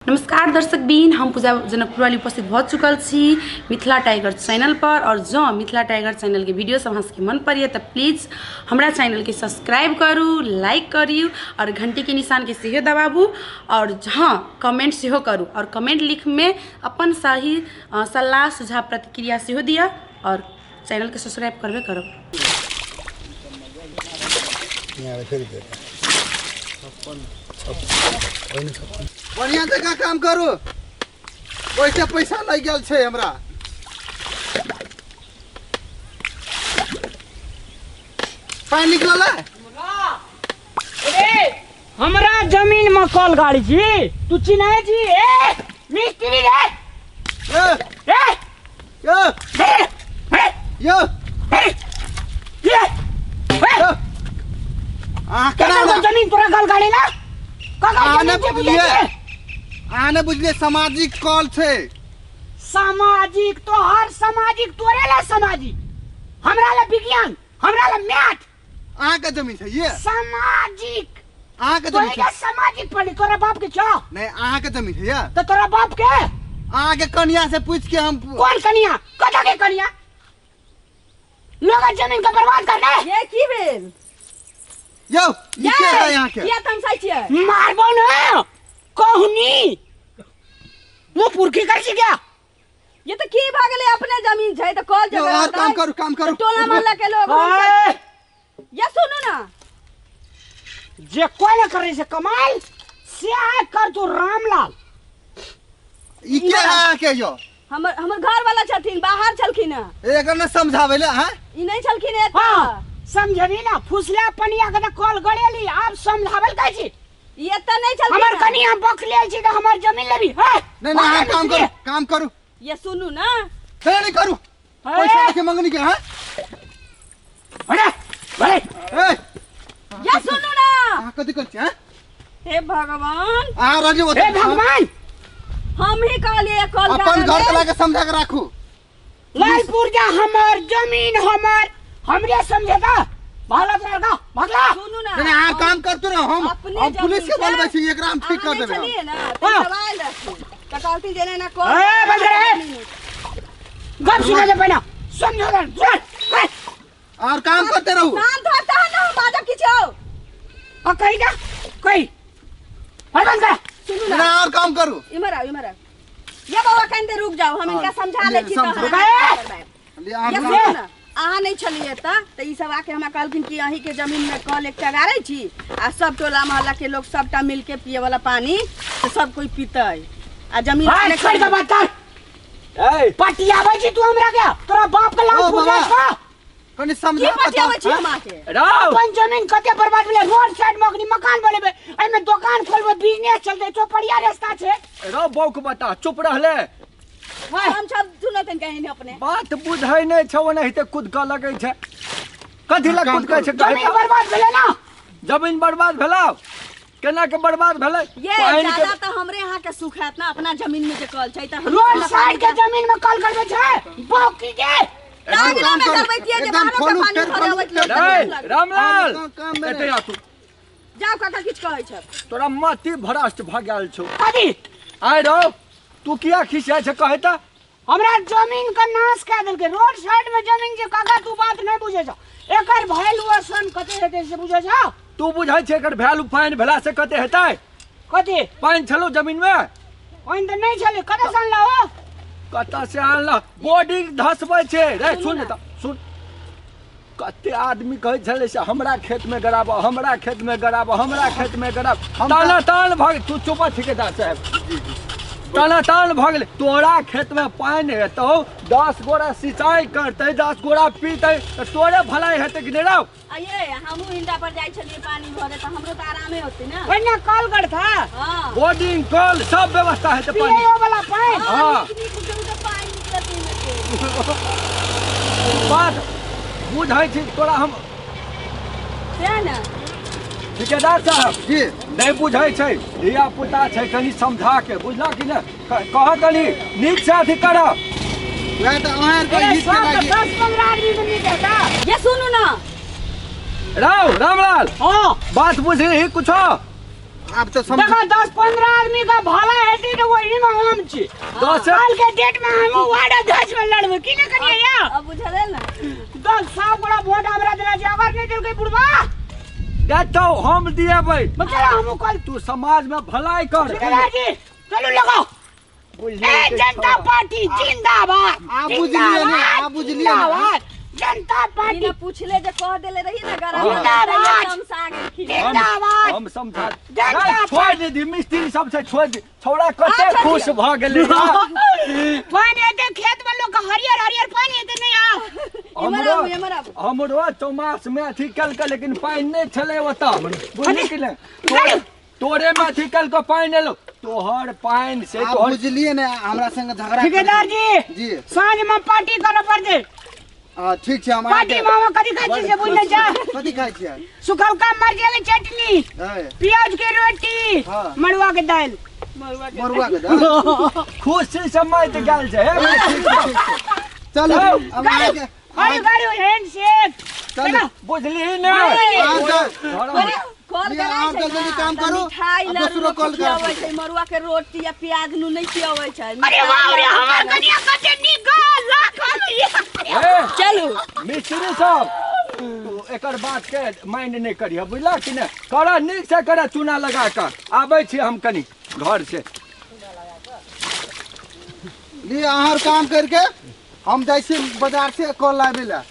नमस्कार दर्शक बीन, हम पूजा जनकपुर वाली उपस्थित भऽ चुकल छी मिथिला टाइगर चैनल पर। और जँ मिथिला टाइगर चैनल के वीडियो सब अहाँ सबके मन पड़ैए तऽ प्लीज हमरा चैनल के सब्सक्राइब करू, लाइक करू और घंटी के निशान के सेहो दबाबू और हाँ कमेंट सेहो करू और कमेंट लिख में अपन सही सलाह सुझाव प्रतिक्रिया सेहो दिअ और चैनल के सब्सक्राइब करबे करब। बढ़िया जगह काम करू, ओइसे पैसा लागि गेल छै हमरा। पानि निकलल है? ए, हमरा जमीन में कल गाड़ी छी, तू चिन्है छी? ए मिस्त्री रे, ए, ए, यो, ए, ए, यो, ए, ए, ए, यो। अहाँ केना केना जमीन तोरा गल गाड़ी ना ककर अहाँ जमीन नहि छै बुझै बुझलियै? छै? अहाँ नहि बुझलियै, सामाजिक कॉल छै। सामाजिक तोहर सामाजिक, तोरे ला सामाजिक, हमरा ला विज्ञान, हमरा ला मैथ। अहाँके जमीन छै ये सामाजिक? अहाँके जमीन तोरे छै के सामाजिक पड़ी तोरा बाप के छौ? नहि, अहाँके जमीन छै ये। तो तोरा बाप के? अहाँके कनिया से पूछ के हम। कौन कनिया? कथा के कनिया? लोग जमीन के बर्बाद करने। ये की भेल यौ? ई के है अहाँके? किया तमसाइ छियै? मारबो न कहनी, मुंह पुरखी कर छी क्या? ये तो की भऽ गेलै? अपने जमीन छै तऽ कल यौ, जगह और काम करू, काम करू। टोला मोहल्ला के लोग हम ए, ये सुनू ना, जे कोई न करे से कमाल से आय कर तू रामलाल। ई के है अहाँके यौ? हमर हमर घर वाला छथिन, बाहर छलखिन हँ। एकर ने समझाबै ले हैं? ई नहि छलखिन एतऽ। हाँ समझबी ना, फुसला पनिया के तऽ कल गड़ेली, आब समझाबल कहै छी। ई एतऽ नहि छलखिन हमर हँ। कनिया बकलेल छी तऽ हमर जमीन लेबी हैं? नहीं नहीं, अहाँ काम करू, काम करू। ये सुनू ना। नहीं नहीं, करू पैसा लेके मंगनी के हैं। अरे अरे, ए, ये सुनू ना, अहाँ कथी करै छी हैं? हे भगवान, अहाँ राजी होते। हे भगवान, हम ही कहलिए कल अपन घर के लाके समझा के राखू। लाल पुर्जा हमर जमीन हमर, हमरे समझेता भारत लड़का भगला। सुनू ना। नहीं नहीं, अहाँ काम करतू ना, हम अपने हम पुलिस के जमीन बोलबै छै। छी, एकरा हम ठीक अहाँ कर नहि देबै हम। छलियै ना तऽ हाँ। सब आयल रहथिन तऽ कहलथिन जे एना कल ए, बंद कर, ए। गप सुना दे पहिना, समझो ना चल ए, और काम करते रहू। शांत हो तहन ना हम बाजब किछो। आ कही ना कही, अरे बंद कर। सुनू नहीं ना, और काम करू। इम्हर आउ, इम्हर आउ। ये बौआ, कनि देर रुक जाउ, हम इनका समझा लै छी समझा। तहन रुका, अहाँ ए। करबै। ले, अहाँ ये काम सुनू ना, अहाँ नहि छलियै एतऽ तऽ ई सब आके हमरा कहलखिन कि अहीँके जमीनमे कल एकटा गाड़ै छी आ सब टोला मोहल्ला के लोग सबटा मिलके पिए वाला पानी से सब कोई पीतै आ जमीन हाय अपने छोड़ के बात कर। ए, पटियाबै छी तू हमरा के? तोरा बाप के लाल ओ, पुर्जा बाबा। छौ? कनि की समझा पटियाबै छी हम अहाँके? राव अपन जमीन कते बर्बाद भेलै। रोड साइड में अखनी मकान बनेबै, एहिमे दोकान खोलबै, बिजनेस चलतै, चौपड़िया रास्ता छै। रौ बौक बता, चुप रहले। हम सब सुनत कहीं अपने बात बुझै नहि छौ, ओनाहिते कुदकऽ लगै छै। कथी लए काम कुदकै छै? जमीन बर्बाद भेलै ना। जमीन बर्बाद भेलौ? केना के बर्बाद भेलै? ये पानि के ज्यादा तऽ हमरे यहाँ के सुख हैत ना, अपना जमीन में जे कल छै तऽ हम रोड साइड के जमीन में कल करबै छै बौकी के। आंगना काम में करू। करबैतियै जे एकदम बाहरो के खोलू, पानी फेर भरे खोलू, अबैत लोक फेर तऽ रे नीक लागत। रामलाल, काम- काम मे एते आ तू। जाउ काका, किछु कहै छै? तोरा मति भ्रष्ट भऽ गेल छौ। कथी? आइ रौ, तू किया खिसियाइ छै कहै तऽ? हमरा जमीन के नाश कए देलकै। रोड साइड में जमीन छै काका, तू बात नहि बुझै छौ। एकर वैल्यूएशन कते हेतै से बुझै छौ? तू बुझै छै एकर वैल्यू पानि भेला से कते हेतै? कथी? पानि छलौ जमीन मे? पानि तऽ नहि छलै, कतऽ से अनलहो हो? कतऽ से आनलह? बोर्डिंग धसबै छै रे। सुन तऽ सुन, कते आदमी कहै छलै से हमरा खेत मे गराबऽ, हमरा खेत मे गराबऽ, हमरा खेत मे गराब। ताना तान भऽ गेल। तू चुप रह, ठेकेदार साहेब, ताना तान भऽ गेलै। तोरा खेत मे पानि हेतौ, 10 गोरा सिंचाई करतै, 10 गोरा पीतै तऽ तोरे भलाई हेतै कि नहि रौ? आ ये हमहूँ हिंडा पर जाइ छलियै पानी भरे तऽ हमरो तऽ आरामे होतै ना। पहिने कल गड़था। हाँ। बोर्डिंग कल सब व्यवस्था हेतै पानि पियैयो वाला पानि। हाँ। नीक नीक उठे उठे पानि निकलत एहिमे के। बात बुझै छी तोरा हम। सएह ने। ठेकेदार साहब जी, नहि बुझै छै, धिया पुता छै, कनि समझा के बुझलह कि नहि? कह कनि नीक से अथी करह। वएह तऽ अहाँ आरके अरे हित के सब तऽ लागी। 10-15 आदमी के नीक हेता। ये सुनू ना राव रामलाल। हाँ। बात बुझली कुछो? आब तऽ समझ देखो 10-15 आदमी का भला हेतै तऽ ओही में हम छी। 10 काल के डेट में हम वार्ड अध्यक्ष में लड़बै की ने कनिया या? अब बुझले ना 10 गोरा वोट हमरा देला छै, अगर नहीं देलकै बुढ़बा देतौ हम दिएबै। चलो हमहूँ कल तू समाज में भलाई कर। ठेकेदार जी चलू लगाओ। बुझलियै ए जनता पार्टी जिंदाबाद। आ बुझलियै ने, आ बुझलियै ने। जिंदाबाद जनता पार्टी। बिना पूछले जे कह देले रही ना गरम जिंदाबाद। तमसा गेलखिन। जिंदाबाद। हम समझा जनता छोड़ दे मिस्त्री सबसे छोड़ दे। छौड़ा कते खुश भऽ गेलै। पानि हेतै खेत में लोग हरियर हरियर पानि हेतै नहीं आ। हमरो इमहर आबू। हमरो चौमास में अथी केलकै लेकिन पानि नहि छलै ओतऽ, बुझली कि नहि? तोरे में अथी केलकै पानि एलो तोहर पानि से आप तोहर। बुझलियै ने हमरा संग झगड़ा। ठेकेदार जी जी साँझ में पार्टी करऽ पड़तै। हां ठीक छै, हम पार्टी में हम कथी खाइ छी से बुझले जा? कथी खाइ छियै? सुखलका मरचाई के चटनी, प्याज के रोटी, मड़ुआ के दालि। मड़ुआ के दालि। खुशी से मत गेल छै। चलू गाड़ी गाड़ी हैंडशेक। चलू बुझली ने? कॉल लिअ, करै छै जल्दी काम ना, तऽ करू, मिठाई आ लाडू दोसरो लोक कॉल करू। खियाबै छै, मड़ुआ के रोटी आ प्याज नू नहीं खियाबै छै। अरे बाप रे हमर कनिया कते नीक लाख। चलू मिस्त्री सब तू एकर बात के माइंड नहीं करिह, बुझला कि नहि? कर नीक से कर, चूना लगा कऽ आबै छी हम कनी घर से। लिअ अहाँ काम करके हम जाइ छी बाजार से कॉल लाबै लए।